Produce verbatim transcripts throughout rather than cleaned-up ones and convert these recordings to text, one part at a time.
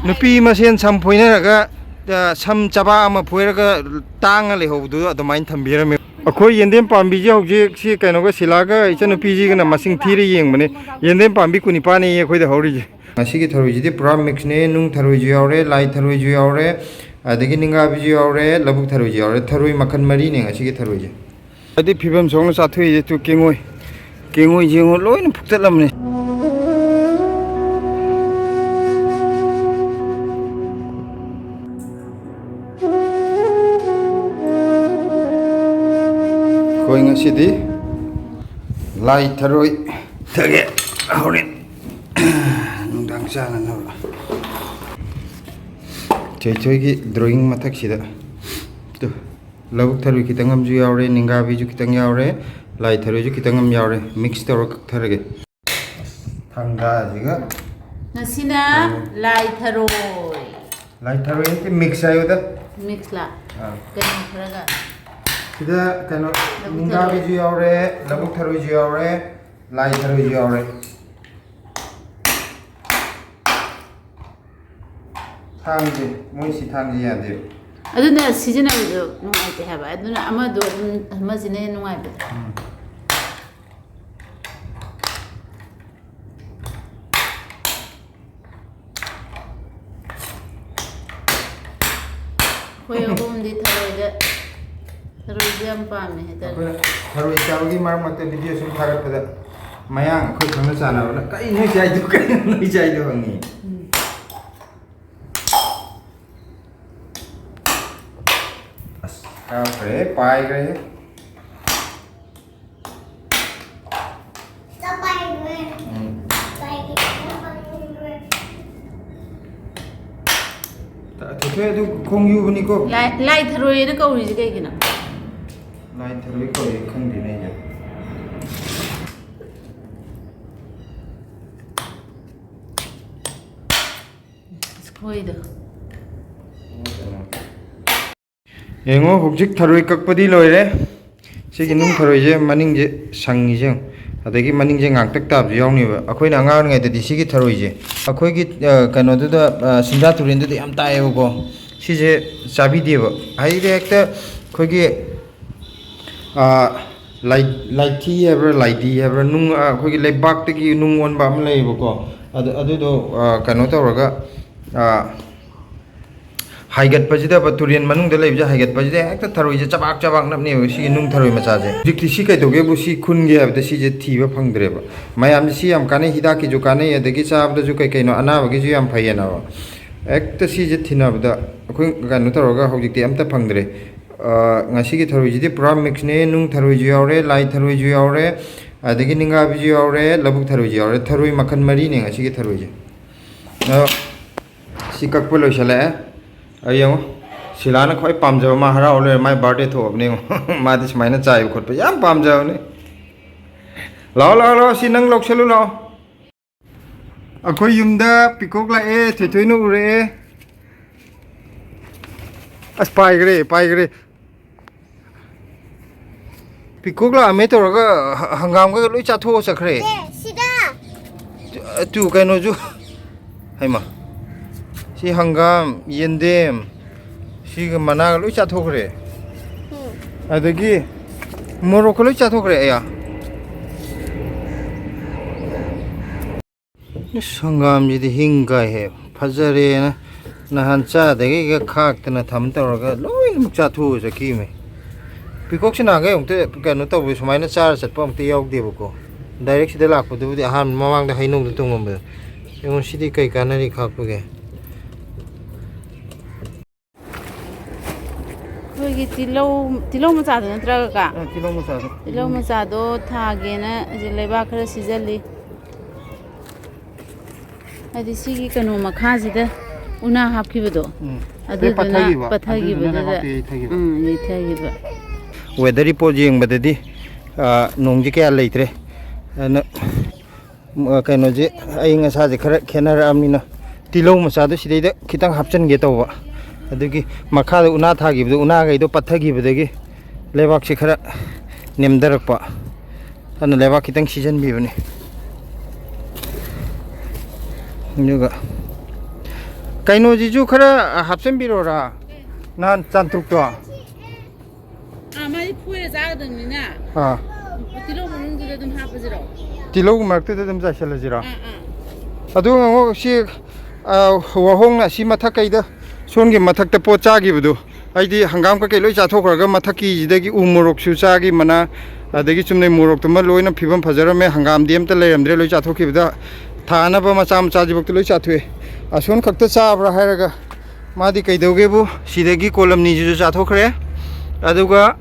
ꯅꯨꯄꯤ ꯃꯁꯦꯟ ꯁꯝ ꯐꯣꯏꯅꯔꯒ, ꯑ, ꯁꯝ ꯆꯕꯥꯛ ꯑꯃ ꯐꯣꯏꯔꯒ ꯇꯥꯡꯉ ꯂꯩꯍꯧꯕꯗꯨ ꯑꯗꯨꯃꯥꯏꯅ ꯊꯝꯕꯤꯔꯝꯃꯦ꯫ ꯑꯩꯈꯣꯏ ꯌꯦꯟꯗꯦꯝ ꯄꯥꯝꯕꯤꯁꯦ ꯍꯧꯖꯤꯛꯁꯤ ꯀꯩꯅꯣꯒ, ꯁꯤꯂꯥꯒ ꯏꯆꯟꯅꯨꯄꯤꯁꯤꯒꯅ ꯃꯁꯤꯡ ꯊꯤꯔ ꯌꯦꯡꯕꯅꯦ꯫ ꯌꯦꯟꯗꯦꯝ ꯄꯥꯝꯕꯤ ꯀꯨꯟꯅꯤꯄꯥꯟꯅꯦꯌꯦ ꯑꯩꯈꯣꯏꯗ ꯍꯧꯔꯤꯁꯦ꯫ ꯉꯁꯤꯒꯤ ꯊꯔꯣꯏꯁꯤꯗꯤ ꯄꯨꯔꯥ ꯃꯤꯛꯁꯅꯦ꯫ ꯅꯨꯡ ꯊꯔꯣꯏꯁꯨ ꯌꯥꯎꯔꯦ, ꯂꯥꯏ ꯊꯔꯣꯏꯁꯨ ꯌꯥꯎꯔꯦ, ꯑꯗꯒꯤ ꯅꯤꯡꯒꯥꯕꯤꯁꯨ ꯌꯥꯎꯔꯦ, ꯂꯧꯕꯨꯛ ꯊꯔꯣꯏꯁꯨ ꯌꯥꯎꯔꯦ꯫ ꯊꯔꯣꯏ ꯃꯈꯜ ꯃꯔꯤꯅꯦ ꯉꯁꯤꯒꯤ ꯊꯔꯣꯏꯁꯦ꯫ ꯑꯗꯩ ꯐꯤꯕꯝ ꯁꯣꯛꯅ ꯆꯥꯊꯣꯛꯏꯁꯦ꯫ ꯇꯨ ꯀꯦꯡꯉꯣꯏ, ꯀꯦꯡꯉꯣꯏ ꯌꯦꯡꯉꯣ, ꯂꯣꯏꯅ ꯐꯨꯛꯇꯠꯂꯝꯅꯦ꯫ ꯑꯩꯈꯣꯏ ꯉꯁꯤꯗꯤ ꯂꯥꯏ ꯊꯔꯣꯏ ꯊꯒꯦ ꯍꯣꯔꯦꯟ ꯅꯨꯡꯗꯥꯡ ꯆꯥꯅꯅꯕ꯫ ꯊꯣꯏꯊꯣꯏꯒꯤ ꯗ꯭ꯔꯣꯌꯤꯡ ꯃꯊꯛꯁꯤꯗ ꯇꯨ꯫ ꯂꯧꯕꯨꯛ ꯊꯔꯣꯏ ꯈꯤꯇꯪ ꯑꯃꯁꯨ ꯌꯥꯎꯔꯦ, ꯅꯤꯡꯒꯥꯕꯤꯁꯨ ꯈꯤꯇꯪ ꯌꯥꯎꯔꯦ, ꯂꯥꯏ ꯊꯔꯣꯏꯁꯨ ꯈꯤꯇꯪ ꯑꯃ ꯌꯥꯎꯔꯦ, ꯃꯤꯛꯁ ꯇꯧꯔꯒ ꯀꯛꯊꯔꯒꯦ꯫ ꯊꯥꯡꯗꯥꯁꯤꯒ ꯉꯁꯤꯅ ꯎꯝ꯫ ꯂꯥꯏ ꯊꯔꯣꯏ꯫ ꯂꯥꯏ ꯊꯔꯣꯏ ꯅꯠꯇꯦ, ꯃꯤꯛꯁ ꯍꯥꯏꯌꯨꯗ꯫ ꯃꯤꯛꯁꯂꯥ? ꯑꯥ꯫ ꯀꯩꯅꯣ ꯈꯔꯒ? ꯁꯤꯗ ꯀꯩꯅꯣ, ꯂꯧꯕꯨꯛ ꯊꯔꯣꯏ꯫ ꯅꯤꯡꯒꯥꯕꯤꯁꯨ ꯌꯥꯎꯔꯦ, ꯂꯧꯕꯨꯛ ꯊꯔꯣꯏꯁꯨ ꯌꯥꯎꯔꯦ, ꯂꯥꯏ ꯊꯔꯣꯏꯁꯨ ꯌꯥꯎꯔꯦ꯫ ꯊꯥꯡꯁꯦ, ꯃꯣꯏ ꯁꯤ ꯊꯥꯡꯁꯦ ꯌꯥꯗꯦꯕ꯫ ꯑꯗꯨꯅ ꯁꯤꯖꯤꯟꯅꯕꯗꯣ ꯅꯨꯡꯉꯥꯏꯇꯦ ꯍꯥꯏꯕ, ꯑꯗꯨꯅ ꯑꯃꯗꯣ ꯑꯗꯨꯝ, ꯑꯃꯁꯤꯅ ꯍꯦꯟꯅ ꯅꯨꯡꯉꯥꯏꯕꯅꯦ꯫ ꯎꯝ꯫ ꯑꯩꯈꯣꯏ ꯑꯍꯨꯝꯗꯤ ꯊꯔꯣꯏꯗ, ꯊꯔꯣꯏꯁꯦ ꯌꯥꯝ ꯄꯥꯝꯃꯦ ꯍꯥꯏꯇꯥꯔꯦ꯫ ꯑꯩꯈꯣꯏꯅ ꯊꯔꯣꯏ ꯆꯥꯕꯒꯤ ꯃꯔꯛ ꯃꯔꯛꯇ ꯚꯤꯗꯤꯑꯣ ꯁꯨꯝ ꯊꯥꯒꯠꯄꯗ ꯃꯌꯥꯡ ꯑꯩꯈꯣꯏ ꯈꯪꯅ ꯆꯥꯟꯅꯕꯅ, "ꯀꯩ ꯅꯣꯏ ꯆꯥꯏꯗꯨ? ꯀꯩꯅꯣ ꯅꯣꯏ ꯆꯥꯏꯗꯨ?" ꯍꯪꯉꯤ꯫ ꯎꯝ꯫ ꯑꯁ, ꯀꯥꯞꯈ꯭ꯔꯦ, ꯄꯥꯏꯈ꯭ꯔꯦ꯫ ꯎꯝ꯫ ꯊꯣꯏꯊꯣꯏ, ꯑꯗꯨ ꯈꯣꯡ ꯌꯨꯕꯅꯤꯀꯣ꯫ ꯂꯥꯏ, ꯂꯥꯏ ꯊꯔꯣꯏꯅ ꯀꯧꯔꯤꯁꯦ ꯀꯩꯒꯤꯅꯣ? ꯂꯥꯏ ꯊꯔꯣꯏ ꯀꯧꯔꯤ ꯈꯪꯗꯦꯅꯦ ꯑꯩꯁꯨ꯫ ꯈꯣꯏꯗꯣ꯫ ꯌꯦꯡꯉꯣ, ꯍꯧꯖꯤꯛ ꯊꯔꯣꯏ ꯀꯛꯄꯗꯤ ꯂꯣꯏꯔꯦ꯫ ꯁꯤꯒꯤ ꯅꯨꯡ ꯊꯔꯣꯏꯁꯦ, ꯃꯅꯤꯡꯁꯦ ꯁꯪꯉꯤꯁꯦ ꯌꯦꯡꯉꯣ꯫ ꯑꯗꯒꯤ ꯃꯅꯤꯡꯁꯦ ꯉꯥꯡꯇꯛ ꯇꯥꯕꯁꯨ ꯌꯥꯎꯅꯦꯕ꯫ ꯑꯩꯈꯣꯏꯅ ꯑꯉꯥꯡ ꯑꯣꯏꯔꯤꯉꯩꯗꯗꯤ ꯁꯤꯒꯤ ꯊꯔꯣꯏꯁꯦ ꯑꯩꯈꯣꯏꯒꯤ, ꯑ, ꯀꯩꯅꯣꯗꯨꯗ, ꯑ, ꯁꯤꯡꯖꯥ ꯇꯨꯔꯦꯟꯗꯨꯗ ꯌꯥꯝ ꯇꯥꯏꯌꯦꯕꯀꯣ꯫ ꯁꯤꯁꯦ ꯆꯥꯕꯤꯗꯦꯕ꯫ ꯍꯥꯏꯗꯤ ꯍꯦꯛꯇ ꯑꯩꯈꯣꯏꯒꯤ, ꯑ, ꯂꯥꯏ-, ꯂꯥꯏꯊꯤ ꯍꯥꯏꯕ꯭ꯔꯥ, ꯂꯥꯏꯗꯤ ꯍꯥꯏꯕ꯭ꯔꯥ, ꯅꯨꯡ, ꯑ, ꯑꯩꯈꯣꯏꯒꯤ ꯂꯩꯕꯥꯛꯇꯒꯤ ꯅꯨꯡ ꯑꯣꯟꯕ ꯑꯃ ꯂꯩꯌꯦꯕꯀꯣ꯫ ꯑꯗꯨ, ꯑꯗꯨꯗꯣ, ꯑ, ꯀꯩꯅꯣ ꯇꯧꯔꯒ, ꯑ, ꯍꯥꯏꯒꯠꯄꯁꯤꯗ, ꯇꯨꯔꯦꯟ ꯃꯅꯨꯡꯗ ꯂꯩꯕꯁꯦ ꯍꯥꯏꯒꯠꯄꯁꯤꯗ ꯍꯦꯛꯇ ꯊꯔꯣꯏꯁꯦ ꯆꯕꯥꯛ ꯆꯕꯥꯛ ꯅꯞꯅꯦꯕ, ꯁꯤꯒꯤ ꯅꯨꯡ ꯊꯔꯣꯏ ꯃꯆꯥꯁꯦ꯫ ꯍꯧꯖꯤꯛꯇꯤ ꯁꯤ ꯀꯩꯗꯧꯒꯦꯕꯨ, ꯁꯤ ꯈꯨꯟꯒꯦ ꯍꯥꯏꯕꯗ ꯁꯤꯁꯦ ꯊꯤꯕ ꯐꯪꯗ꯭ꯔꯦꯕ꯫ ꯃꯌꯥꯝꯁꯦ ꯁꯤ ꯌꯥꯝ ꯀꯥꯟꯅꯩ, ꯍꯤꯗꯥꯛꯀꯤꯁꯨ ꯀꯥꯟꯅꯩ, ꯑꯗꯒꯤ ꯆꯥꯕꯗꯁꯨ ꯀꯩ ꯀꯩꯅꯣ ꯑꯅꯥꯕꯒꯤꯁꯨ ꯌꯥꯝ ꯐꯩꯌꯦꯅꯕ꯫ ꯍꯦꯛꯇ ꯁꯤꯁꯦ ꯊꯤꯅꯕꯗ ꯑꯩꯈꯣꯏ ꯀꯩꯅꯣ ꯇꯧꯔꯒ ꯍꯧꯖꯤꯛꯇꯤ ꯑꯝꯇ ꯐꯪꯗ꯭ꯔꯦ꯫ ꯑ, ꯉꯁꯤꯒꯤ ꯊꯔꯣꯏꯁꯤꯗꯤ ꯄꯨꯔꯥ ꯃꯤꯛꯁꯅꯦ, ꯅꯨꯡ ꯊꯔꯣꯏꯁꯨ ꯌꯥꯎꯔꯦ, ꯂꯥꯏ ꯊꯔꯣꯏꯁꯨ ꯌꯥꯎꯔꯦ, ꯑꯗꯒꯤ ꯅꯤꯡꯒꯥꯕꯤꯁꯨ ꯌꯥꯎꯔꯦ, ꯂꯧꯕꯨꯛ ꯊꯔꯣꯏꯁꯨ ꯌꯥꯎꯔꯦ꯫ ꯊꯔꯣꯏ ꯃꯈꯜ ꯃꯔꯤꯅꯦ ꯉꯁꯤꯒꯤ ꯊꯔꯣꯏꯁꯦ꯫ ꯑꯗꯣ ꯁꯤ ꯀꯛꯄ ꯂꯣꯏꯁꯤꯜꯂꯛꯑꯦ꯫ ꯑꯩ ꯌꯦꯡꯉꯣ, ꯁꯤꯂꯥꯅ ꯈ꯭ꯋꯥꯏ ꯄꯥꯝꯖꯕ, ꯃꯥ ꯍꯔꯥꯎ ꯂꯩꯔꯦ, ꯃꯥꯏ ꯕꯥꯔꯗꯦ ꯊꯣꯛꯑꯕꯅꯦ ꯌꯦꯡꯉꯣ꯫ ꯃꯥꯗꯤ ꯁꯨꯃꯥꯏꯅ ꯆꯥꯏꯕ ꯈꯣꯠꯄ ꯌꯥꯝ ꯄꯥꯝꯖꯕꯅꯦ꯫ ꯂꯥꯛꯑꯣ, ꯂꯥꯛꯑꯣ, ꯂꯥꯛꯑꯣ, ꯁꯤ ꯅꯪ ꯂꯧꯁꯜꯂꯨ ꯂꯥꯛꯑꯣ꯫ ꯑꯩꯈꯣꯏ ꯌꯨꯝꯗ ꯄꯤꯀꯣꯛ ꯂꯥꯛꯑꯦ, ꯊꯣꯏꯊꯣꯏꯅ ꯎꯔꯛꯑꯦ꯫ ꯑꯁ, ꯄꯥꯏꯈ꯭ꯔꯦ, ꯄꯥꯏꯈ꯭ꯔꯦ꯫ ꯄꯤꯀꯣꯛ ꯂꯥꯛꯑꯝꯃꯦ ꯇꯧꯔꯒ ꯍ-, ꯍꯪꯒꯥꯝꯒ ꯂꯣꯏ ꯆꯥꯊꯣꯛꯑ ꯆꯠꯈ꯭ꯔꯦ꯫ ꯑꯦ, ꯁꯤꯗ꯫ ꯑ, ꯇꯨ, ꯀꯩꯅꯣꯁꯨ, ꯍꯩꯃꯥ, ꯁꯤ ꯍꯪꯒꯥꯝ, ꯌꯦꯟꯗꯦꯝ, ꯁꯤꯒ ꯃꯅꯥꯒ ꯂꯣꯏ ꯆꯥꯊꯣꯛꯈ꯭ꯔꯦ꯫ ꯎꯝ꯫ ꯑꯗꯒꯤ ꯃꯣꯔꯣꯛꯀ ꯂꯣꯏ ꯆꯥꯊꯣꯛꯈ꯭ꯔꯦ꯫ ꯑꯌꯥ꯫ ꯏꯁ, ꯍꯪꯒꯥꯝꯁꯤꯗꯤ ꯍꯤꯡ ꯀꯥꯏꯍꯦ꯫ ꯐꯖꯔꯦꯅ ꯅꯍꯥꯟ ꯆꯥꯗꯒꯩꯒ ꯈꯥꯛꯇꯅ ꯊꯝ ꯇꯧꯔꯒ ꯂꯣꯏꯅꯃꯛ ꯆꯥꯊꯣꯛꯑ ꯆꯠꯈꯤꯕꯅꯦ꯫ ꯄꯤꯀꯣꯛꯁꯤ ꯅꯍꯥꯟꯈꯩ ꯑꯃꯨꯛꯇ ꯀꯩꯅꯣ ꯇꯧꯕ, ꯁꯨꯃꯥꯏꯅ ꯆꯥꯔ ꯆꯠꯄ ꯑꯃꯨꯛꯇ ꯌꯥꯎꯗꯦꯕꯀꯣ꯫ ꯗꯥꯏꯔꯦꯛ ꯁꯤꯗ ꯂꯥꯛꯄꯗꯨꯕꯨꯗꯤ ꯑꯍꯥꯟꯕ ꯃꯃꯥꯡꯗ ꯍꯩꯅꯧꯗ ꯇꯣꯡꯉꯝꯕꯗꯣ꯫ ꯌꯦꯡꯉꯣ, ꯁꯤꯗꯤ ꯀꯩ ꯀꯥꯟꯅꯔꯤ ꯈꯥꯛꯄꯒꯦ? ꯑꯩꯈꯣꯏꯒꯤ ꯇꯤꯜꯍꯧ, ꯇꯤꯜꯍꯧ ꯃꯆꯥꯗꯣ ꯅꯠꯇ꯭ꯔꯥ, ꯀꯀꯥ? ꯑ, ꯇꯤꯜꯍꯧ ꯃꯆꯥꯗꯣ꯫ ꯇꯤꯜꯍꯧ ꯃꯆꯥꯗꯣ ꯊꯥꯒꯦꯅ ꯍꯧꯖꯤꯛ ꯂꯩꯕꯥꯛ ꯈꯔ ꯁꯤꯖꯜꯂꯤ꯫ ꯍꯥꯏꯗꯤ ꯁꯤꯒꯤ ꯀꯩꯅꯣ ꯃꯈꯥꯁꯤꯗ ꯎꯅꯥ ꯍꯥꯞꯈꯤꯕꯗꯣ, ꯎꯝ꯫ ꯑꯗꯨꯗꯨꯅ ꯄꯠꯊꯈꯤꯕ꯫ ꯄꯠꯊꯈꯤꯕꯗꯨꯗ, ꯑꯗꯨꯗꯨꯅ ꯂꯩꯕꯥꯛꯇ ꯌꯩꯊꯈꯤꯕ꯫ ꯎꯝ, ꯌꯩꯊꯈꯤꯕ꯫ Weather report ꯌꯦꯡꯕꯗꯗꯤ, ꯑ, ꯅꯣꯡꯁꯦ ꯀꯌꯥ ꯂꯩꯇ꯭ꯔꯦ꯫ ꯑꯗꯨꯅ ꯀꯩꯅꯣꯁꯦ, ꯑꯏꯪ ꯑꯁꯥꯁꯦ ꯈꯔ ꯈꯦꯠꯅꯔꯛꯑꯕꯅꯤꯅ ꯇꯤꯜꯍꯧ ꯃꯆꯥꯗꯣ ꯁꯤꯗꯩꯗ ꯈꯤꯇꯪ ꯍꯥꯞꯆꯤꯟꯒꯦ ꯇꯧꯕ꯫ ꯑꯗꯨꯒꯤ ꯃꯈꯥꯗ ꯎꯅꯥ ꯊꯥꯈꯤꯕꯗꯣ, ꯎꯅꯥꯈꯩꯗꯣ ꯄꯠꯊꯈꯤꯕꯗꯒꯤ ꯂꯩꯕꯥꯛꯁꯦ ꯈꯔ ꯅꯦꯝꯊꯔꯛꯄ꯫ ꯑꯗꯨꯅ ꯂꯩꯕꯥꯛ ꯈꯤꯇꯪ ꯁꯤꯖꯟꯕꯤꯕꯅꯤ꯫ ꯑꯗꯨꯒ ꯀꯩꯅꯣꯁꯤꯁꯨ ꯈꯔ ꯍꯥꯞꯆꯤꯟꯕꯤꯔꯣꯔꯥ? ꯅꯍꯥꯟ ꯆꯥꯟꯇ꯭ꯔꯨꯛꯇꯣ꯫ ꯑꯥ, ꯃꯥꯗꯤ ꯐꯣꯏꯔ ꯆꯥꯒꯗꯕꯅꯤꯅ꯫ ꯑꯥ꯫ ꯇꯤꯜꯍꯧ ꯃꯅꯨꯡꯗꯨꯗ ꯑꯗꯨꯝ ꯍꯥꯞꯄꯁꯤꯔꯣ? ꯇꯤꯜꯍꯧ ꯃꯔꯛꯇꯨꯗ ꯑꯗꯨꯝ ꯆꯥꯏꯁꯤꯜꯂꯁꯤꯔꯣ? ꯑꯥ, ꯑꯥ꯫ ꯑꯗꯨ ꯑꯃꯨꯛ ꯁꯤ, ꯑꯥ, ꯋꯥꯍꯣꯡꯅ ꯑꯁꯤ ꯃꯊꯛ ꯀꯩꯗ, ꯁꯣꯝꯒꯤ ꯃꯊꯛꯇ ꯄꯣꯠ ꯆꯥꯈꯤꯕꯗꯨ, ꯍꯥꯏꯗꯤ ꯍꯪꯒꯥꯝ ꯀꯩꯀꯩ ꯂꯣꯏ ꯆꯥꯊꯣꯛꯈ꯭ꯔꯒ ꯃꯊꯛꯀꯤꯁꯤꯗꯒꯤ ꯎ ꯃꯣꯔꯣꯛꯁꯨ ꯆꯥꯈꯤ, ꯃꯅꯥ, ꯑꯗꯒꯤ ꯆꯨꯝꯅꯩ ꯃꯣꯔꯣꯛꯇꯨꯃ ꯂꯣꯏꯅ ꯐꯤꯕꯝ ꯐꯖꯔꯝꯃꯦ, ꯍꯪꯒꯥꯝꯗꯤ ꯑꯝꯇ ꯂꯩꯔꯝꯗ꯭ꯔꯦ, ꯂꯣꯏ ꯆꯥꯊꯣꯛꯈꯤꯕꯗ꯫ ꯊꯥꯅꯕ ꯃꯆꯥ ꯃꯆꯥꯁꯤꯐꯥꯎꯗ ꯂꯣꯏ ꯆꯥꯊꯣꯛꯑꯦ꯫ ꯑꯁꯣꯟ ꯈꯛꯇ ꯆꯥꯕ꯭ꯔꯥ ꯍꯥꯏꯔꯒ ꯃꯥꯗꯤ ꯀꯩꯗꯧꯒꯦꯕꯨ, ꯁꯤꯗꯒꯤ ꯀꯣꯂꯝ ꯑꯅꯤꯁꯤꯁꯨ ꯆꯥꯊꯣꯛꯈ꯭ꯔꯦ꯫ ꯑꯗꯨꯒ,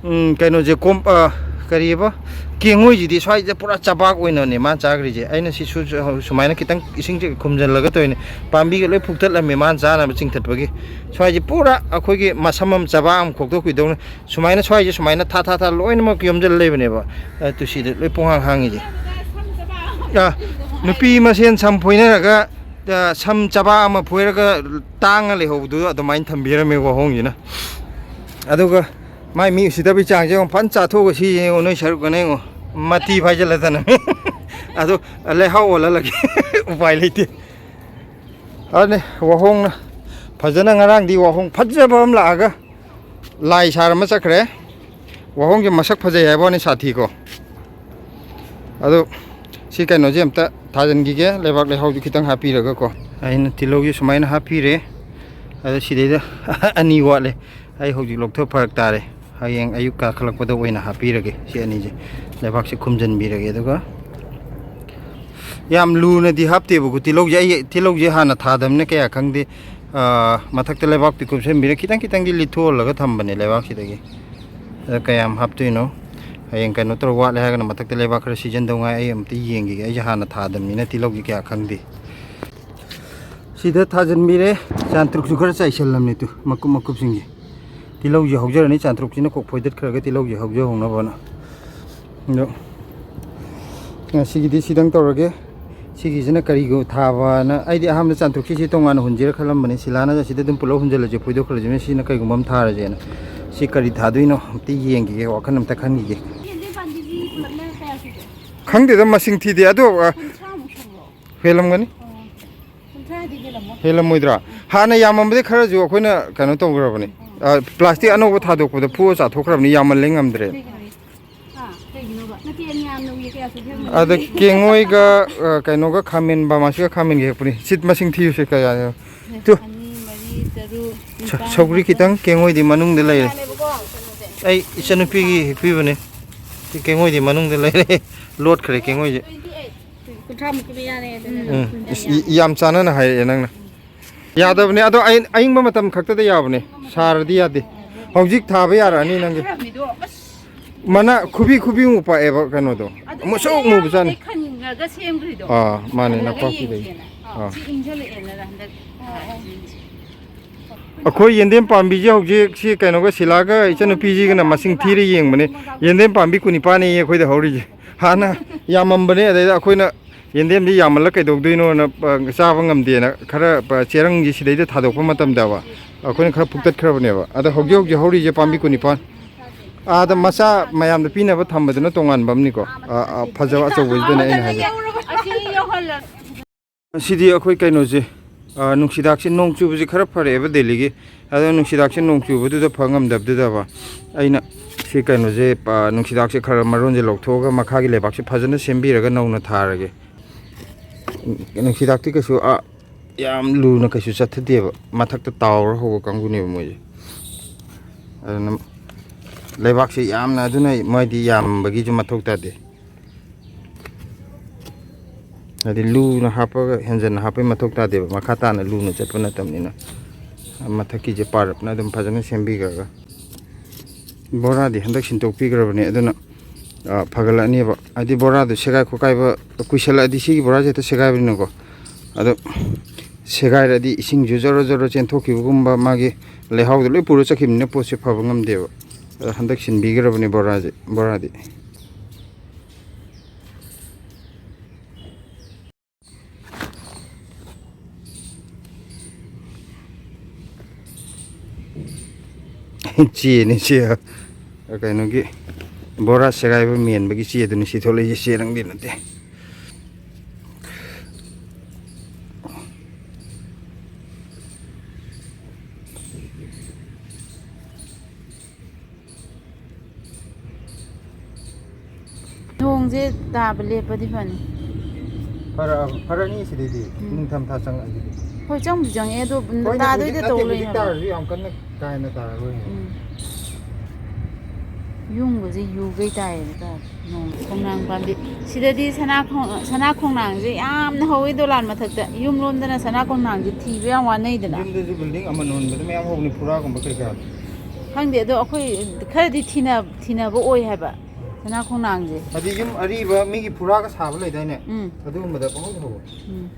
ꯎꯝ, ꯀꯩꯅꯣꯁꯦ, ꯀꯣꯝ-, ꯑ, ꯀꯔꯤꯑꯕ, ꯀꯦꯡꯉꯣꯏꯁꯤꯗꯤ ꯁ꯭ꯋꯥꯏꯁꯦ ꯄꯨꯔꯥ ꯆꯕꯥꯛ ꯑꯣꯏꯅꯅꯦ ꯃꯥꯅ ꯆꯥꯈ꯭ꯔꯤꯁꯦ꯫ ꯑꯩꯅ ꯁꯤꯁꯨ ꯁꯨꯃꯥꯏꯅ ꯈꯤꯇꯪ ꯏꯁꯤꯡꯁꯦ ꯈꯨꯝꯖꯤꯜꯂꯒ ꯇꯧꯔꯤꯅꯦ꯫ ꯄꯥꯝꯕꯤꯒ ꯂꯣꯏ ꯐꯨꯛꯇꯠꯂꯝꯃꯦ ꯃꯥꯅ ꯆꯥꯅꯕ ꯆꯤꯡꯊꯠꯄꯒꯤ꯫ ꯁ꯭ꯋꯥꯏꯁꯦ ꯄꯨꯔꯥ ꯑꯩꯈꯣꯏꯒꯤ ꯃꯁꯝ ꯑꯃ ꯆꯕꯥꯛ ꯑꯃ ꯈꯣꯛꯇꯣꯛꯈꯤꯗꯧꯅ ꯁꯨꯃꯥꯏꯅ ꯁ꯭ꯋꯥꯏꯁꯦ ꯁꯨꯃꯥꯏꯅ ꯊꯥ ꯊꯥ ꯊꯥ ꯂꯣꯏꯅꯃꯛ ꯌꯣꯝꯁꯤꯜꯂ ꯂꯩꯕꯅꯦꯕ꯫ ꯑ, ꯇꯨꯁꯤꯗ ꯂꯣꯏ ꯄꯨꯡꯍꯥꯡ ꯍꯥꯡꯉꯤꯁꯦ꯫ ꯑ, ꯅꯨꯄꯤ ꯃꯁꯦꯟ ꯁꯝ ꯐꯣꯏꯅꯔꯒ, ꯑ, ꯁꯝ ꯆꯕꯥꯛ ꯑꯃ ꯐꯣꯏꯔꯒ ꯇꯥꯡꯉ ꯂꯩꯍꯧꯕꯗꯨ ꯑꯗꯨꯃꯥꯏꯅ ꯊꯝꯕꯤꯔꯝꯃꯦ ꯋꯥꯍꯣꯡꯁꯤꯅ꯫ ꯑꯗꯨꯒ ꯃꯥꯏ ꯃꯤ ꯎꯁꯤꯠꯇꯕꯩ ꯆꯥꯡꯁꯦ ꯌꯦꯡꯉꯣ, ꯐꯖꯅ ꯆꯥꯊꯣꯛꯑꯒ ꯁꯤ ꯌꯦꯡꯉꯣ, ꯅꯣꯏ ꯁꯔꯨꯛꯀꯅ ꯌꯦꯡꯉꯣ, ꯃꯇꯤ ꯐꯥꯏꯖꯜꯂꯗꯅ꯫ ꯑꯗꯣ ꯂꯩꯍꯥꯎ ꯑꯣꯜꯍꯜꯂꯒꯦ꯫ ꯎꯄꯥꯏ ꯂꯩꯇꯦ꯫ ꯑꯗꯨꯅꯦ ꯋꯥꯍꯣꯡꯅ ꯐꯖꯅ, ꯉꯔꯥꯡꯗꯤ ꯋꯥꯍꯣꯡ ꯐꯖꯕ ꯑꯃ ꯂꯥꯛꯑꯒ ꯂꯥꯏ ꯁꯥꯔꯝꯃ ꯆꯠꯈ꯭ꯔꯦ꯫ ꯋꯥꯍꯣꯡꯁꯦ ꯃꯁꯛ ꯐꯖꯩ ꯍꯥꯏꯕ ꯋꯥꯅꯤ, ꯁꯥꯊꯤꯀꯣ꯫ ꯑꯗꯣ ꯁꯤ ꯀꯩꯅꯣꯁꯦ ꯑꯝꯇ ꯊꯥꯖꯤꯟꯈꯤꯒꯦ, ꯂꯩꯕꯥꯛ ꯂꯩꯍꯥꯎꯁꯨ ꯈꯤꯇꯪ ꯍꯥꯞꯄꯤꯔꯒꯀꯣ꯫ ꯑꯩꯅ ꯇꯤꯜꯍꯧꯁꯦ ꯁꯨꯃꯥꯏꯅ ꯍꯥꯞꯄꯤꯔꯦ꯫ ꯑꯗꯣ ꯁꯤꯗꯩꯗ ꯑꯅꯤ ꯋꯥꯠꯂꯦ꯫ ꯑꯩ ꯍꯧꯖꯤꯛ ꯂꯧꯊꯣꯛ ꯐꯔꯛ ꯇꯥꯔꯦ꯫ ꯍꯌꯦꯡ ꯑꯌꯨꯛ ꯀꯥꯈꯠꯂꯛꯄꯗ ꯑꯣꯏꯅ ꯍꯥꯞꯄꯤꯔꯒꯦ꯫ ꯁꯤ ꯑꯅꯤꯁꯦ ꯂꯩꯕꯥꯛꯁꯦ ꯈꯨꯝꯖꯤꯟꯕꯤꯔꯒꯦ꯫ ꯑꯗꯨꯒ ꯌꯥꯝ ꯂꯨꯅꯗꯤ ꯍꯥꯞꯇꯦꯕꯀꯣ ꯇꯤꯜꯍꯧꯁꯦ꯫ ꯑꯩ ꯇꯤꯜꯍꯧꯁꯦ ꯍꯥꯟꯅ ꯊꯥꯗꯕꯅꯤꯅ ꯀꯌꯥ ꯈꯪꯗꯦ꯫ ꯑꯥ, ꯃꯊꯛꯇ ꯂꯩꯕꯥꯛꯇꯤ ꯀꯨꯞꯁꯟꯕꯤꯔ ꯈꯤꯇꯪ ꯈꯤꯇꯪꯗꯤ ꯂꯤꯠꯊꯣꯛꯍꯜꯂꯒ ꯊꯝꯕꯅꯦ ꯂꯩꯕꯥꯛꯁꯤꯗꯒꯤ꯫ ꯑꯗ ꯀꯌꯥꯝ ꯍꯥꯞꯇꯣꯏꯅꯣ? ꯍꯌꯦꯡ ꯀꯩꯅꯣ ꯇꯧꯔ ꯋꯥꯠꯂꯦ ꯍꯥꯏꯔꯒꯅ ꯃꯊꯛꯇ ꯂꯩꯕꯥꯛ ꯈꯔ ꯁꯤꯖꯟꯗꯧꯉꯥꯏ꯫ ꯑꯩ ꯑꯝꯇ ꯌꯦꯡꯈꯤꯒꯦ꯫ ꯑꯩꯁꯦ ꯍꯥꯟꯅ ꯊꯥꯗꯕꯅꯤꯅ ꯇꯤꯜꯍꯧꯁꯦ ꯀꯌꯥ ꯈꯪꯗꯦ꯫ ꯁꯤꯗ ꯊꯥꯖꯤꯟꯕꯤꯔꯦ꯫ ꯆꯥꯟꯇ꯭ꯔꯨꯛꯁꯨ ꯈꯔ ꯆꯥꯏꯁꯜꯂꯝꯅꯦ ꯇꯨ, ꯃꯀꯨꯞ ꯃꯀꯨꯞꯁꯤꯡꯁꯦ꯫ ꯇꯤꯜꯍꯧꯁꯦ ꯍꯧꯖꯔꯅꯤ, ꯆꯥꯟꯇ꯭ꯔꯨꯛꯁꯤꯅ ꯀꯣꯛ ꯐꯣꯏꯗꯠꯈ꯭ꯔꯒ ꯇꯤꯜꯍꯧꯁꯦ ꯍꯧꯖꯍꯧꯅꯕꯅ꯫ ꯑꯗꯣ ꯉꯁꯤꯒꯤꯗꯤ ꯁꯤꯗꯪ ꯇꯧꯔꯒꯦ꯫ ꯁꯤꯒꯤꯁꯤꯅ ꯀꯔꯤꯒ ꯊꯥꯕꯅ, ꯑꯩꯗꯤ ꯑꯍꯥꯟꯕꯗ ꯆꯥꯟꯇ꯭ꯔꯨꯛꯁꯤꯁꯦ ꯇꯣꯉꯥꯟꯅ ꯍꯨꯟꯁꯤꯔ ꯈꯜꯂꯝꯕꯅꯤ꯫ ꯁꯤꯂꯥꯅ ꯑꯁꯤꯗ ꯑꯗꯨꯝ ꯄꯨꯂꯞ ꯍꯨꯟꯖꯤꯜꯂꯁꯦ, ꯐꯣꯏꯗꯣꯛꯈ꯭ꯔꯁꯤꯅ ꯁꯤꯅ ꯀꯩꯒꯨꯝꯕ ꯑꯃ ꯊꯥꯔꯁꯦꯅ꯫ ꯁꯤ ꯀꯔꯤ ꯊꯥꯗꯣꯏꯅꯣ ꯑꯝꯇ ꯌꯦꯡꯈꯤꯒꯦ, ꯋꯥꯈꯜ ꯑꯝꯇ ꯈꯟꯈꯤꯒꯦ꯫ ꯌꯦꯟꯗꯦꯝ ꯄꯥꯝꯕꯤꯁꯤ ꯄꯨꯂꯞꯅ ꯈꯪꯗꯦꯗ, ꯃꯁꯤꯡ ꯊꯤꯗꯦ ꯑꯗꯣ꯫ ꯑ, ꯀꯨꯟꯊ꯭ꯔꯥꯃꯨꯛ ꯁꯨꯕ꯭ꯔꯣ? ꯍꯦꯜꯂꯝꯒꯅꯤ꯫ ꯀꯨꯟꯊ꯭ꯔꯥꯗꯤ ꯍꯦꯜꯂꯝꯃꯣ. ꯍꯦꯜꯂꯝꯃꯣꯏꯗ꯭ꯔꯥ? ꯍꯥꯟꯅ ꯌꯥꯝꯃꯝꯕꯗꯤ ꯈꯔꯁꯨ ꯑꯩꯈꯣꯏꯅ ꯀꯩꯅꯣ ꯇꯧꯈ꯭ꯔꯕꯅꯤ꯫ ꯄ꯭ꯂꯥꯁꯇꯤꯛ ꯑꯅꯧꯕ ꯊꯥꯗꯣꯛꯄꯗ ꯐꯨꯑ ꯆꯥꯊꯣꯛꯈ꯭ꯔꯕꯅꯤ, ꯌꯥꯝꯃꯜꯂꯦ, ꯉꯝꯗ꯭ꯔꯦ꯫ ꯀꯩꯒꯤꯅꯣꯕ? ꯅꯠꯇꯦ, ꯑꯩꯅ ꯌꯥꯝꯅ ꯎꯏꯌꯦ, ꯀꯌꯥ ꯁꯨꯈ꯭ꯔꯦ? ꯑꯗ ꯀꯦꯡꯉꯣꯏꯒ, ꯑ, ꯀꯩꯅꯣꯒ ꯈꯥꯃꯦꯟ, ꯕꯥꯃꯥꯁꯤꯒ ꯈꯥꯃꯦꯟꯒ ꯍꯦꯛꯄꯅꯤ꯫ ꯁꯤꯠ ꯃꯁꯤꯡ ꯊꯤꯌꯨꯁꯦ ꯀꯌꯥ꯫ ꯇꯨ꯫ ꯑꯅꯤ, ꯃꯔꯤ, ꯇꯔꯨꯛ, ꯁ- ꯅꯤꯄꯥꯜ, ꯁꯧꯒ꯭ꯔꯤ ꯃꯥꯄꯜ. ꯈꯤꯇꯪ ꯀꯦꯡꯉꯣꯏꯗꯤ ꯃꯅꯨꯡꯗ ꯂꯩꯔꯦ꯫ ꯌꯥꯝꯃꯦꯕꯀꯣ, ꯀꯩꯅꯣꯁꯦ. ꯑꯩ ꯏꯆꯟꯅꯨꯄꯤꯒꯤ ꯍꯦꯛꯄꯤꯕꯅꯦ꯫ ꯁꯤ ꯀꯦꯡꯉꯣꯏꯗꯤ ꯃꯅꯨꯡꯗ ꯂꯩꯔꯦ꯫ ꯂꯣꯠꯈ꯭ꯔꯦ ꯀꯦꯡꯉꯣꯏꯁꯦ꯫ ꯀꯨꯟꯊ꯭ꯔꯥꯃꯨꯛꯀꯤ ꯃꯌꯥꯅꯦ ꯑꯗꯨꯅ. ꯎꯝ, ꯏꯁ, ꯏ- ꯌꯥꯝ ꯆꯥꯟꯅꯅ ꯍꯥꯏꯔꯛꯑꯦ ꯅꯪꯅ꯫ ꯌꯥꯗꯕꯅꯦ ꯑꯗꯣ, ꯑꯩ ꯑꯌꯤꯡꯕ ꯃꯇꯝ ꯈꯛꯇꯗ ꯌꯥꯕꯅꯦ, ꯁꯥꯔꯗꯤ ꯌꯥꯗꯦ꯫ ꯍꯧꯖꯤꯛ ꯊꯥꯕ ꯌꯥꯔꯛꯑꯅꯤ ꯅꯪꯒꯤ꯫ ꯈꯔꯕꯅꯤꯗꯣ, ꯑꯁ. ꯃꯅꯥ ꯈꯨꯕꯤ ꯈꯨꯕꯤ ꯃꯨꯛ ꯄꯥꯛꯑꯦꯕ ꯀꯩꯅꯣꯗꯣ꯫ ꯑꯗꯨ ꯃꯨꯁꯨꯛ ꯃꯌꯥꯝ ꯃꯨꯕꯖꯥꯠꯅꯤ꯫ ꯂꯩ ꯈꯟꯈ꯭ꯔꯒ ꯁꯦꯝꯈ꯭ꯔꯤꯗꯣ. ꯑꯥ, ꯃꯥꯅꯦ, ꯑꯗꯨꯗꯒ ꯅꯄꯥꯛꯄꯤꯗꯒꯤ꯫ ꯌꯦꯡꯁꯦꯅ. ꯑꯥ꯫ ꯁꯤ ꯏꯪꯁꯜꯂꯛꯑꯦꯅ ꯍꯟꯗꯛ. ꯑꯩꯈꯣꯏ ꯌꯦꯟꯗꯦꯝ ꯄꯥꯝꯕꯤꯁꯦ ꯍꯧꯖꯤꯛ ꯁꯤ ꯀꯩꯅꯣꯒ ꯁꯤꯂꯥꯒ ꯏꯆꯟꯅꯨꯄꯤꯁꯤꯒꯅ ꯃꯁꯤꯡ ꯊꯤꯔ ꯌꯦꯡꯕꯅꯦ꯫ ꯌꯦꯟꯗꯦꯝ ꯄꯥꯝꯕꯤ ꯀꯨꯟꯅꯤꯄꯥꯟꯅꯦꯌꯦ ꯑꯩꯈꯣꯏꯗ ꯍꯧꯔꯤꯁꯦ꯫ ꯍꯥꯟꯅ ꯌꯥꯝꯃꯝꯕꯅꯦ, ꯑꯗꯩꯗ ꯑꯩꯈꯣꯏꯅ ꯌꯦꯟꯗꯦꯝꯁꯤ ꯌꯥꯝꯃꯜꯂ ꯀꯩꯗꯧꯗꯣꯏꯅꯣꯅ, ꯑ, ꯆꯥꯕ ꯉꯝꯗꯦꯅ ꯈꯔ, ꯑ, ꯆꯦꯔꯪꯁꯤ ꯁꯤꯗꯩꯗ ꯊꯥꯗꯣꯛꯄ ꯃꯇꯝꯗꯕ ꯑꯩꯈꯣꯏꯅ ꯈꯔ ꯐꯨꯛꯇꯠꯈ꯭ꯔꯕꯅꯦꯕ꯫ ꯑꯗ ꯍꯧꯖꯤꯛ ꯍꯧꯖꯤꯛ ꯍꯧꯔꯤꯁꯦ ꯄꯥꯝꯕꯤ ꯀꯨꯟꯅꯤꯄꯥꯟ꯫ ꯑꯥꯗ ꯃꯆꯥ ꯃꯌꯥꯝꯗ ꯄꯤꯅꯕ ꯊꯝꯕꯗꯨꯅ ꯇꯣꯉꯥꯟꯕ ꯑꯃꯅꯤꯀꯣ꯫ ꯑ, ꯑ, ꯐꯖꯕ ꯑꯆꯧꯕꯁꯤꯗꯅꯦ ꯑꯩꯅ ꯍꯥꯏꯁꯦ꯫ ꯑꯁꯤ ꯌꯧꯍꯜꯂ. ꯁꯤꯗꯤ ꯑꯩꯈꯣꯏ ꯀꯩꯅꯣꯁꯦ, ꯑ, ꯅꯨꯡꯁꯤꯗꯥꯛꯁꯦ, ꯅꯣꯡ ꯆꯨꯕꯁꯦ ꯈꯔ ꯐꯔꯛꯑꯦꯕ ꯗꯦꯜꯂꯤꯒꯤ꯫ ꯑꯗꯣ ꯅꯨꯡꯁꯤꯗꯥꯛꯁꯦ ꯅꯣꯡ ꯆꯨꯕꯗꯨꯗ ꯐ ꯉꯝꯗꯕꯗꯨꯗꯕ ꯑꯩꯅ ꯁꯤ ꯀꯩꯅꯣꯁꯦ, ꯑ, ꯅꯨꯡꯁꯤꯗꯥꯛꯁꯦ ꯈꯔ ꯃꯔꯣꯟꯁꯦ ꯂꯧꯊꯣꯛꯑꯒ ꯃꯈꯥꯒꯤ ꯂꯩꯕꯥꯛꯁꯦ ꯐꯖꯅ ꯁꯦꯝꯕꯤꯔꯒ ꯅꯧꯅ ꯊꯥꯔꯒꯦ꯫ ꯅꯨꯡꯁꯤꯗꯥꯛꯇꯤ ꯀꯩꯁꯨ, ꯑ, ꯌꯥꯝ ꯂꯨꯅ ꯀꯩꯁꯨ ꯆꯠꯊꯗꯦꯕ, ꯃꯊꯛꯇ ꯇꯥꯎꯔ ꯍꯧꯕ ꯀꯥꯡꯕꯨꯅꯦꯕ ꯃꯣꯏꯁꯦ꯫ ꯑꯗꯨꯅ ꯂꯩꯕꯥꯛꯁꯦ ꯌꯥꯝꯅ, ꯑꯗꯨꯅ ꯃꯣꯏꯗꯤ ꯌꯥꯝꯕꯒꯤꯁꯨ ꯃꯊꯧ ꯇꯥꯗꯦ꯫ ꯍꯥꯏꯗꯤ ꯂꯨꯅ ꯍꯥꯞꯄꯒ ꯍꯦꯟꯖꯟꯅ ꯍꯥꯞꯄꯩ ꯃꯊꯧ ꯇꯥꯗꯦꯕ, ꯃꯈꯥ ꯇꯥꯅ ꯂꯨꯅ ꯆꯠꯄ ꯅꯠꯇꯕꯅꯤꯅ꯫ ꯃꯊꯛꯀꯤꯁꯦ ꯄꯥꯔꯞꯅ ꯑꯗꯨꯝ ꯐꯖꯅ ꯁꯦꯝꯕꯤꯈ꯭ꯔꯒ꯫ ꯕꯣꯔꯥꯗꯤ ꯍꯟꯗꯛ ꯁꯤꯟꯗꯣꯛꯄꯤꯈ꯭ꯔꯕꯅꯦ, ꯑꯗꯨꯅ, ꯑ, ꯐꯒꯠꯂꯛꯑꯅꯦꯕ꯫ ꯍꯥꯏꯗꯤ ꯕꯣꯔꯥꯗꯣ ꯁꯦꯒꯥꯏ ꯈꯣꯠꯀꯥꯏꯕ ꯀꯨꯏꯁꯜꯂꯛꯑꯗꯤ ꯁꯤꯒꯤ ꯕꯣꯔꯥꯁꯦ ꯍꯦꯛꯇ ꯁꯦꯒꯥꯏꯕꯅꯤꯅꯀꯣ꯫ ꯑꯗꯣ ꯁꯦꯒꯥꯏꯔꯗꯤ ꯏꯁꯤꯡꯁꯨ ꯖꯣꯔꯣ ꯖꯣꯔꯣ ꯆꯦꯟꯊꯣꯛꯈꯤꯕꯒꯨꯝꯕ, ꯃꯥꯒꯤ ꯂꯩꯍꯥꯎꯗꯣ ꯂꯣꯏ ꯄꯨꯔ ꯆꯠꯈꯤꯕꯅꯤꯅ ꯄꯣꯠꯁꯦ ꯐꯕ ꯉꯝꯗꯦꯕ꯫ ꯑꯗꯣ ꯍꯟꯗꯛ ꯁꯤꯟꯕꯤꯈ꯭ꯔꯕꯅꯦ ꯕꯣꯔꯥꯁꯦ, ꯕꯣꯔꯥꯗꯤ꯫ ꯆꯦꯅꯤ ꯆꯦ꯫ ꯀꯩꯅꯣꯒꯤ ꯕꯣꯔꯥ ꯁꯦꯒꯥꯏꯕ ꯃꯦꯟꯕꯒꯤ ꯆꯦꯗꯨꯅꯤ ꯁꯤ ꯊꯣꯛꯂꯛꯏꯁꯦ, ꯆꯦꯔꯪꯗꯤ ꯅꯠꯇꯦ꯫ ꯅꯣꯡꯁꯦ ꯇꯥꯕ ꯂꯦꯞꯄꯗꯤ ꯐꯅꯤ꯫ ꯐꯔꯛꯑꯕ-, ꯐꯔꯅꯤ ꯁꯤꯗꯩꯗꯤ꯫ ꯎꯝ꯫ ꯅꯤꯡꯊꯝꯊꯥ ꯆꯪꯉꯛꯑꯗꯤ꯫ ꯍꯣꯏ, ꯆꯪꯕꯨꯗꯤ ꯆꯪꯉꯛꯑꯦ, ꯑꯗꯣ ꯍꯣꯏꯅꯦ, ꯇꯥꯗꯣꯏꯗ ꯍꯧꯖꯤꯛ ꯇꯧ ꯅꯠꯇꯦ, ꯍꯧꯖꯤꯛ ꯂꯩꯅꯕ꯫ ꯇꯥꯔꯁꯨ ꯌꯥꯝ ꯀꯟꯅ ꯀꯥ ꯍꯦꯟꯅ ꯇꯥꯔꯔꯣꯏ ꯍꯥꯏꯕ꯫ ꯎꯝ꯫ ꯌꯨꯝꯒꯁꯦ ꯌꯨꯒꯩ ꯇꯥꯏꯌꯦꯕ ꯇꯥꯔꯦ꯫ ꯅꯣꯡ ꯈꯣꯡꯅꯥꯡ ꯄꯥꯝꯕꯤ꯫ ꯁꯤꯗꯗꯤ ꯁꯅꯥ ꯈꯣꯡ-, ꯁꯅꯥ ꯈꯣꯡꯅꯥꯡꯁꯦ ꯌꯥꯝꯅ ꯍꯧꯋꯤ ꯗꯣꯂꯥꯟ ꯃꯊꯛꯇ꯫ ꯌꯨꯝ ꯂꯣꯝꯗꯅ ꯁꯅꯥ ꯈꯣꯡꯅꯥꯡꯁꯦ ꯊꯤꯕ ꯌꯥꯝ ꯋꯥꯅꯩꯗꯅ꯫ ꯌꯨꯝꯗꯁꯨ building ꯑꯃꯟ ꯍꯣꯟꯕꯗ ꯃꯌꯥꯝ ꯍꯧꯕꯅꯤ, ꯐꯨꯔꯥꯒꯨꯝꯕ ꯀꯩꯀꯥ꯫ ꯈꯪꯗꯦ, ꯑꯗꯣ ꯑꯩꯈꯣꯏ ꯈꯔꯗꯤ ꯊꯤꯅ-, ꯊꯤꯅꯕ ꯑꯣꯏ ꯍꯥꯏꯕ ꯁꯅꯥ ꯈꯣꯡꯅꯥꯡꯁꯦ꯫ ꯍꯥꯏꯗꯤ ꯌꯨꯝ ꯑꯔꯤꯕ ꯃꯤꯒꯤ ꯐꯨꯔꯥꯒ ꯁꯥꯕ ꯂꯩꯗꯥꯏꯅꯦ? ꯎꯝ꯫ ꯑꯗꯨꯒꯨꯝꯕꯗ ꯄꯪꯍꯧꯗ ꯍꯧꯕ꯫ ꯎꯝ꯫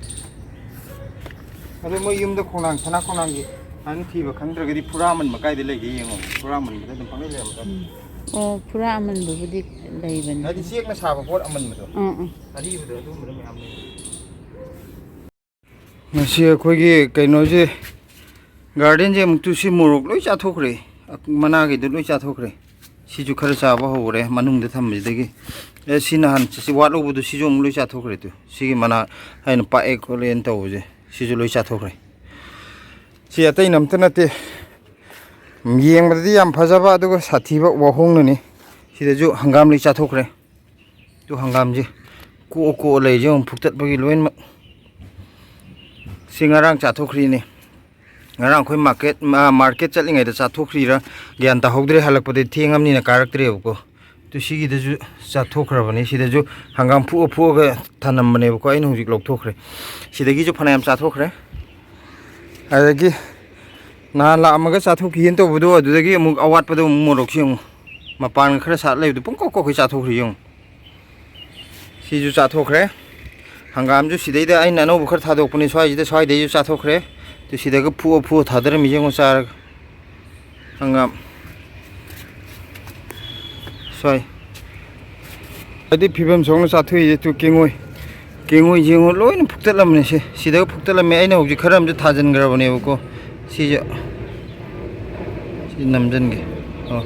ꯑꯗꯣ ꯃꯣꯏ ꯌꯨꯝꯗ ꯈꯣꯡꯅꯥꯡ, ꯁꯅꯥ ꯈꯣꯡꯅꯥꯡꯒꯤ ꯑꯗꯨꯝ ꯊꯤꯕ ꯈꯪꯗ꯭ꯔꯒꯗꯤ ꯐꯨꯔꯥ ꯑꯃꯟꯕ ꯀꯥꯏꯗ ꯂꯩꯒꯦ ꯌꯦꯡꯉꯣ꯫ ꯐꯨꯔꯥ ꯑꯃꯟꯕꯗ ꯑꯗꯨꯝ ꯄꯪꯂꯩ ꯂꯩꯔꯝꯕꯗ꯫ ꯎꯝ꯫ ꯑꯣ, ꯐꯨꯔꯥ ꯑꯃꯟꯕꯕꯨꯗꯤ ꯂꯩꯕꯅꯤ꯫ ꯍꯥꯏꯗꯤ ꯆꯦꯛꯅ ꯁꯥꯕ ꯄꯣꯠ ꯑꯃꯟꯕꯗꯣ꯫ ꯎꯝ, ꯎꯝ꯫ ꯑꯔꯤꯕꯗ ꯑꯗꯨꯒꯨꯝꯕꯗ ꯃꯌꯥꯝ ꯂꯩ꯫ ꯉꯁꯤ ꯑꯩꯈꯣꯏꯒꯤ ꯀꯩꯅꯣꯁꯦ, gardenꯁꯦ ꯑꯃꯨꯛꯇꯨ ꯁꯤ ꯃꯣꯔꯣꯛ ꯂꯣꯏ ꯆꯥꯊꯣꯛꯈ꯭ꯔꯦ꯫ ꯃꯅꯥꯒꯤꯗꯨ ꯂꯣꯏ ꯆꯥꯊꯣꯛꯈ꯭ꯔꯦ꯫ ꯁꯤꯁꯨ ꯈꯔ ꯆꯥꯕ ꯍꯧꯈ꯭ꯔꯦ ꯃꯅꯨꯡꯗ ꯊꯝꯕꯁꯤꯗꯒꯤ꯫ ꯑꯦ, ꯁꯤ ꯅꯍꯥꯟ ꯁꯤ ꯋꯥꯠꯍꯧꯕꯗꯨ ꯁꯤꯁꯨ ꯑꯃꯨꯛ ꯂꯣꯏ ꯆꯥꯊꯣꯛꯈ꯭ꯔꯦ꯫ ꯇꯨ ꯁꯤꯒꯤ ꯃꯅꯥ ꯑꯩꯅ ꯄꯥꯛꯑꯦ ꯈꯣꯠꯂꯦꯅ ꯇꯧꯕꯁꯦ ꯁꯤꯁꯨ ꯂꯣꯏ ꯆꯥꯊꯣꯛꯈ꯭ꯔꯦ꯫ ꯁꯤ ꯑꯇꯩꯅ ꯑꯝꯇ ꯅꯠꯇꯦ, ꯌꯦꯡꯕꯗꯗꯤ ꯌꯥꯝ ꯐꯖꯕ ꯑꯗꯨꯒ ꯁꯥꯊꯤꯕ ꯋꯥꯍꯣꯡꯅꯅꯤ꯫ ꯁꯤꯗꯁꯨ ꯍꯪꯒꯥꯝ ꯂꯣꯏ ꯆꯥꯊꯣꯛꯈ꯭ꯔꯦ꯫ ꯇꯨ ꯍꯪꯒꯥꯝꯁꯦ ꯀꯣꯛꯑ ꯀꯣꯛꯑ ꯂꯩꯔꯤꯁꯦ ꯌꯦꯡꯉꯨ, ꯐꯨꯛꯇꯠꯄꯒꯤ ꯂꯣꯏꯅꯃꯛ꯫ ꯁꯤ ꯉꯔꯥꯡ ꯆꯥꯊꯣꯛꯈ꯭ꯔꯤꯅꯦ꯫ ꯉꯔꯥꯡ ꯑꯩꯈꯣꯏ market, ꯃꯥ-, market ꯆꯠꯂꯤꯉꯩꯗ ꯆꯥꯊꯣꯛꯈ꯭ꯔꯤꯔꯥ ꯒ꯭ꯌꯥꯟ ꯇꯥꯍꯧꯗ꯭ꯔꯦ, ꯍꯜꯂꯛꯄꯗꯗꯤ ꯊꯦꯡꯉꯕꯅꯤꯅ ꯀꯥꯔꯛꯇ꯭ꯔꯦꯕꯀꯣ꯫ ꯇꯨ ꯁꯤꯒꯤꯗꯁꯨ ꯆꯥꯊꯣꯛꯈ꯭ꯔꯕꯅꯤ꯫ ꯁꯤꯗꯁꯨ ꯍꯪꯒꯥꯝ ꯐꯨꯛꯑ ꯐꯨꯛꯑꯒ ꯊꯅꯝꯕꯅꯦꯕꯀꯣ, ꯑꯩꯅ ꯍꯧꯖꯤꯛ ꯂꯧꯊꯣꯛꯈ꯭ꯔꯦ꯫ ꯁꯤꯗꯒꯤꯁꯨ ꯐꯅꯌꯥꯝ ꯆꯥꯊꯣꯛꯈ꯭ꯔꯦ꯫ ꯑꯗꯒꯤ ꯅꯍꯥꯟ ꯂꯥꯛꯑꯝꯃꯒ ꯆꯥꯊꯣꯛꯈꯤꯒꯦꯅ ꯇꯧꯕꯗꯣ, ꯑꯗꯨꯗꯒꯤ ꯑꯃꯨꯛ ꯑꯋꯥꯠꯄꯗꯣ ꯑꯃꯨꯛ ꯃꯣꯔꯣꯛꯁꯤ ꯑꯃꯨꯛ ꯃꯄꯥꯟꯒ ꯈꯔ ꯁꯥꯠ ꯂꯩꯕꯗꯣ ꯄꯨꯡꯀꯣꯛ ꯀꯣꯛꯈꯩ ꯆꯥꯊꯣꯛꯈ꯭ꯔꯦ ꯌꯦꯡꯉꯨ꯫ ꯁꯤꯁꯨ ꯆꯥꯊꯣꯛꯈ꯭ꯔꯦ꯫ ꯍꯪꯒꯥꯝꯁꯨ ꯁꯤꯗꯩꯗ ꯑꯩꯅ ꯑꯅꯧꯕ ꯈꯔ ꯊꯥꯗꯣꯛꯄꯅꯤ, ꯁ꯭ꯋꯥꯏꯁꯤꯗ, ꯁ꯭ꯋꯥꯏꯗꯩꯁꯨ ꯆꯥꯊꯣꯛꯈ꯭ꯔꯦ꯫ ꯑꯗꯨ ꯁꯤꯗꯒ ꯐꯨꯑ ꯐꯨꯑ ꯊꯥꯗꯔꯝꯃꯤ ꯌꯦꯡꯉꯨ ꯆꯥꯔꯒ꯫ ꯍꯪꯒꯥꯝ ꯁ꯭ꯋꯥꯏ꯫ ꯑꯗꯨꯗꯤ ꯐꯤꯕꯝ ꯁꯣꯛꯅ ꯆꯥꯊꯣꯛꯏꯁꯦ꯫ ꯇꯨ ꯀꯦꯡꯉꯣꯏ, ꯀꯦꯡꯉꯣꯏ ꯌꯦꯡꯉꯨ, ꯂꯣꯏꯅ ꯐꯨꯛꯇꯠꯂꯝꯕꯅꯤ꯫ ꯁꯤ ꯁꯤꯗꯒ ꯐꯨꯛꯇꯠꯂꯝꯃꯦ꯫ ꯑꯩꯅ ꯍꯧꯖꯤꯛ ꯈꯔ ꯑꯃꯁꯨ ꯊꯥꯖꯤꯟꯈ꯭ꯔꯕꯅꯦꯕꯀꯣ꯫ ꯁꯤꯁꯦ ꯁꯤ ꯅꯝꯁꯤꯟꯒꯦ꯫ ꯑꯣ,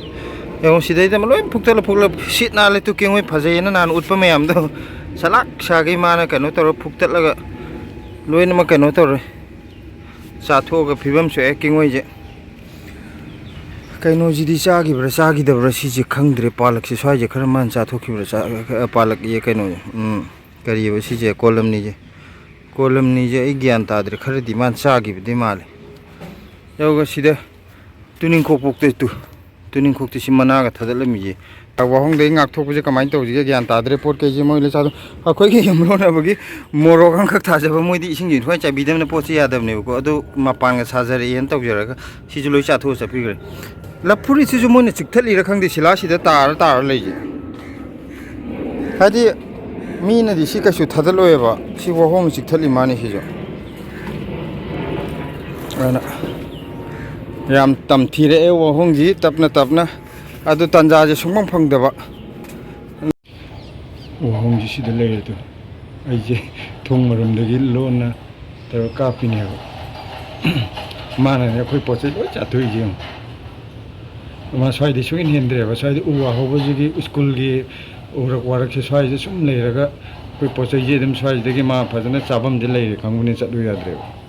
ꯌꯦꯡꯉꯣ, ꯁꯤꯗꯩꯗ ꯑꯃ ꯂꯣꯏ ꯐꯨꯛꯇꯠꯂ ꯐꯨꯛꯇꯠꯂ ꯁꯤꯠ ꯅꯥꯜꯂꯦ꯫ ꯇꯨ ꯀꯦꯡꯉꯣꯏ ꯐꯖꯩꯌꯦꯅ ꯅꯍꯥꯟ ꯎꯠꯄ ꯃꯌꯥꯝꯗꯣ ꯁꯂꯥꯛ ꯁꯥꯒꯩ ꯃꯥꯅ ꯀꯩꯅꯣ ꯇꯧꯔ ꯐꯨꯛꯇꯠꯂꯒ ꯂꯣꯏꯅꯃꯛ ꯀꯩꯅꯣ ꯇꯧꯔꯦ꯫ ꯆꯥꯊꯣꯛꯑꯒ ꯐꯤꯕꯝ ꯁꯣꯛꯑꯦ ꯀꯦꯡꯉꯣꯏꯁꯦ꯫ ꯀꯩꯅꯣꯁꯤꯗꯤ ꯆꯥꯈꯤꯕ꯭ꯔꯥ ꯆꯥꯈꯤꯗꯕ꯭ꯔꯥ ꯁꯤꯁꯦ ꯈꯪꯗ꯭ꯔꯦ꯫ ꯄꯥꯂꯛꯁꯦ ꯁ꯭ꯋꯥꯏꯁꯦ ꯈꯔ ꯃꯥꯅ ꯆꯥꯊꯣꯛꯈꯤꯕ꯭ꯔꯥ, ꯆꯥ-, ꯄꯥꯂꯛ ꯌꯦ ꯀꯩꯅꯣ, ꯎꯝ, ꯀꯔꯤꯑꯕ ꯁꯤꯁꯦ, ꯀꯣꯂꯝꯅꯤꯁꯦ꯫ ꯀꯣꯂꯝꯅꯤꯁꯦ ꯑꯩ ꯒ꯭ꯌꯥꯟ ꯇꯥꯗ꯭ꯔꯦ, ꯈꯔꯗꯤ ꯃꯥꯅ ꯆꯥꯈꯤꯕꯗꯤ ꯃꯥꯜꯂꯦ꯫ ꯑꯗꯨꯒ ꯁꯤꯗ ꯇꯨꯅꯤꯡꯈꯣꯛ ꯄꯣꯛꯇꯦ ꯇꯨ꯫ ꯇꯨꯅꯤꯡꯈꯣꯛꯇꯤ ꯁꯤ ꯃꯅꯥꯒ ꯊꯥꯗꯠꯂꯝꯃꯤꯁꯦ꯫ ꯋꯥꯍꯣꯡꯗꯒꯤ ꯉꯥꯛꯊꯣꯛꯄꯁꯦ ꯀꯃꯥꯏꯅ ꯇꯧꯁꯤꯒꯦ? ꯒ꯭ꯌꯥꯟ ꯇꯥꯗ꯭ꯔꯦ꯫ ꯄꯣꯠ ꯀꯩꯁꯦ ꯃꯣꯏ ꯂꯣꯏ ꯆꯥꯗꯣ-, ꯑꯩꯈꯣꯏꯒꯤ ꯌꯨꯝꯂꯣꯟꯅꯕꯒꯤ ꯃꯣꯔꯣꯛ ꯑꯃꯈꯛ ꯊꯥꯖꯕ, ꯃꯣꯏꯗꯤ ꯏꯁꯤꯡꯁꯦ ꯁꯨꯃꯥꯏꯅ ꯆꯥꯏꯕꯤꯗꯕꯅ ꯄꯣꯠꯁꯦ ꯌꯥꯗꯕꯅꯦꯕꯀꯣ꯫ ꯑꯗꯨ ꯃꯄꯥꯟꯒ ꯁꯥꯖꯔꯛꯑꯦꯅ ꯇꯧꯖꯔꯒ ꯁꯤꯁꯨ ꯂꯣꯏ ꯆꯥꯊꯣꯛꯑ ꯆꯠꯄꯤꯈ꯭ꯔꯦ꯫ ꯂꯐꯨꯔꯤꯠꯁꯤꯁꯨ ꯃꯣꯏꯅ ꯆꯤꯛꯊꯠꯂꯤꯔ ꯈꯪꯗꯦ, ꯁꯤꯂꯥꯁꯤꯗ ꯇꯥꯔ ꯇꯥꯔ ꯂꯩꯁꯦ꯫ ꯍꯥꯏꯗꯤ ꯃꯤꯅꯗꯤ ꯁꯤ ꯀꯩꯁꯨ ꯊꯥꯗꯠꯂꯣꯏꯕ, ꯁꯤ ꯋꯥꯍꯣꯡꯅ ꯆꯤꯛꯊꯠꯂꯤ ꯃꯥꯅꯤ ꯁꯤꯁꯨ꯫ ꯑꯗꯨꯅ ꯌꯥꯝ ꯇꯝꯊꯤꯔꯛꯑꯦ ꯋꯥꯍꯣꯡꯁꯤ ꯇꯞꯅ ꯇꯞꯅ꯫ ꯑꯗꯨ ꯇꯥꯟꯖꯥꯁꯦ ꯁꯨꯡꯐꯪ ꯐꯪꯗꯕ꯫ ꯋꯥꯍꯣꯡꯁꯤ ꯁꯤꯗ ꯂꯩꯔꯦ ꯑꯗꯨ꯫ ꯑꯩꯁꯦ ꯊꯣꯡ ꯃꯔꯨꯝꯗꯒꯤ ꯂꯣꯟꯅ ꯇꯧꯔ ꯀꯥꯞꯄꯤꯅꯦꯕ꯫ ꯃꯥꯅꯅꯦ ꯑꯩꯈꯣꯏ ꯄꯣꯠ ꯆꯩ ꯂꯣꯏ ꯆꯥꯊꯣꯛꯏꯁꯦ ꯌꯦꯡꯉꯣ꯫ ꯃꯥ ꯁ꯭ꯋꯥꯏꯗꯩ ꯁꯨꯡꯍꯦꯟ ꯍꯦꯟꯗ꯭ꯔꯦꯕ꯫ ꯁ꯭ꯋꯥꯏꯗ ꯎ ꯋꯥ ꯍꯧꯕꯁꯤꯒꯤ ꯁ꯭ꯀꯨꯜꯒꯤ ꯎꯔꯛ ꯋꯥꯔꯛꯁꯦ ꯁ꯭ꯋꯥꯏꯁꯦ ꯁꯨꯝ ꯂꯩꯔꯒ ꯑꯩꯈꯣꯏ ꯄꯣꯠ ꯆꯩꯁꯦ ꯑꯗꯨꯝ ꯁ꯭ꯋꯥꯏꯁꯤꯗꯒꯤ ꯃꯥ ꯐꯖꯅ ꯆꯥꯐꯝꯗꯤ ꯂꯩꯔꯦ ꯈꯪꯕꯅꯤ, ꯆꯠꯂꯨ ꯌꯥꯗ꯭ꯔꯦꯕ꯫